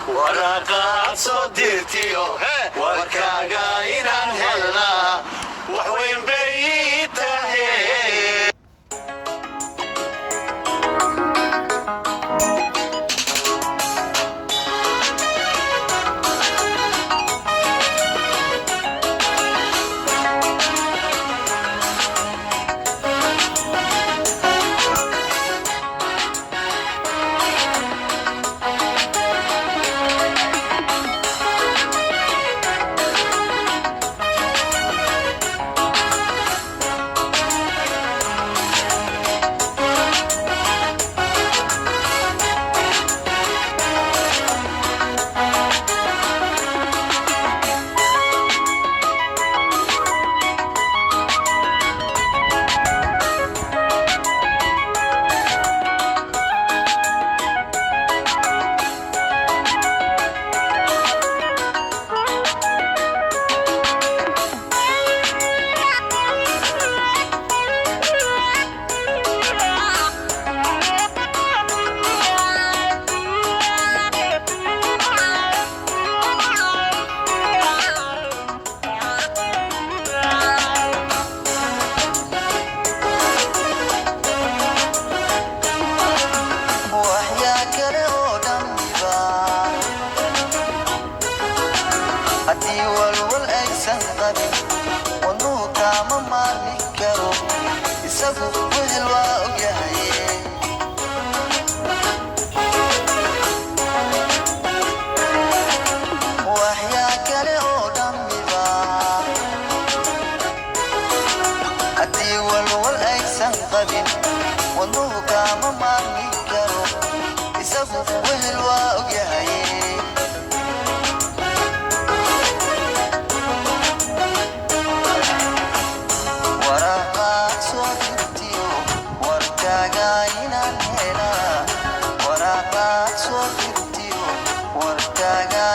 Waraaqaad soo dirtiyo warkaaga inaan helnaa wax weyn bay ii tahay. Waxyaa kale oo dhammiba haddii walwal aysan qabin, wadnuhu kaama maarmi karo, isagu wehel waa ogyahay. Waxyaa kale oo dhammiba haddii walwal aysan qabin, wadnuhu kaama maarmi karo, isagu wehel waa ogyahay. Waraaqaad soo dirtiyo warkaaga inaan helaa, waraaqaad soo dirtiyo warkaaga